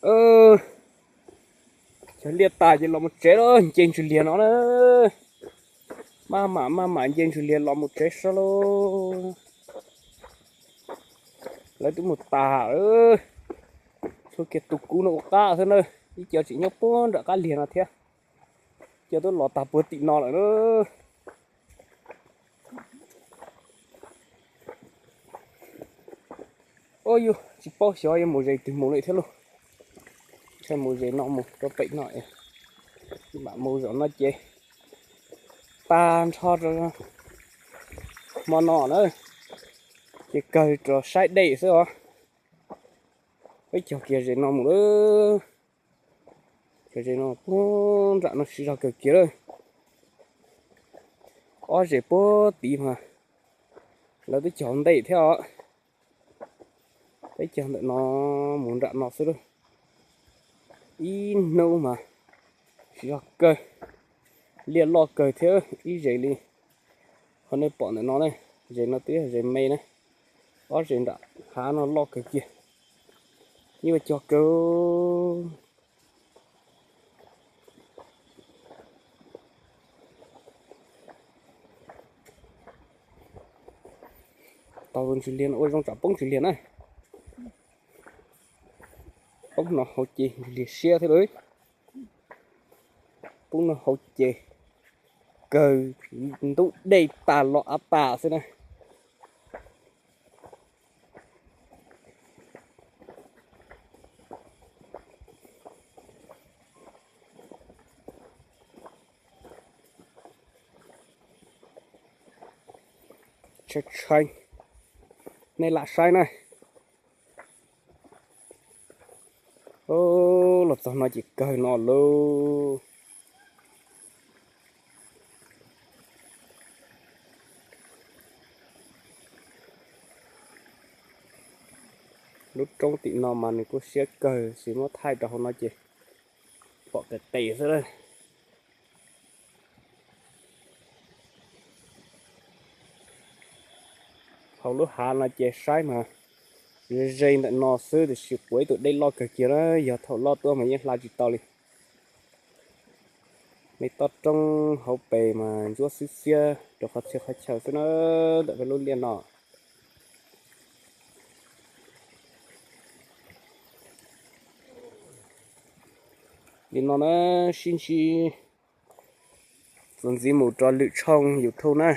Cog liaj tas ces los mus tsev lawm, nce ntsws liag no na. Maj mam maj mam nce ntsws liag los mus tsev sab lauj. Lawv twb mus tas lawm. Tshuav kiag tus kuv no ua qab xwb na. Ib co tseem nyob puag nram qab liag no thiab. Cov twb los tag puag tim no lawm na. Ua yus tsis paub xyov yuav mus ze twg mus li thiab lauj. Ntshai mus ze no mus rau pem no, mam mus zaum no ces tag nrho rau hmo no na, ces kawg rau saib dej xwb os. Peb cog kiag ze no mus lawm. Cog ze no puag nram no siv zog kawg kiag lawm. Ob ze puag tid mas lawv twb cog ntej thiab os. Peb cog ntawm no mus nram no xwb lawm. Ib hnub mas siv zog kawg, liaj loj kawg thiab ib ze li. Qhov nej pom ntawm no ne, ze no twb yog ze me na, ob ze nram hav no loj kawg kiag. Yeej ua cog kawg. Tau ntsws liag no ua zoo tsam poob ntsws liag na. Poob no hauv ces ntsws liag siab thiab lauj. Poob no hauv ces kawg ntub dej tas los av tas xwb na. Tshee tshee, nej lam saib na. Los txog no ces kawg no lauj. Lub roob tim no mas nws kuj siab kawg, sis muab thaij rau hauv no ces pom qes qes xwb lawm. Hauv lub hav no ces saib mas ze ze ntawm no xwb, tiam sis quav ib tug dej loj kawg kiag na, yog thaum loj tuaj mas yeej hla tsis tau li. Me toj roob hauv pes mas ntsuab xwb xiab rau qhov txhia qhov chaw xwb na, ntawm peb lub liaj no. Li no na, sib ntsib txuas ntxiv mus rau lwm tshooj YouTube na.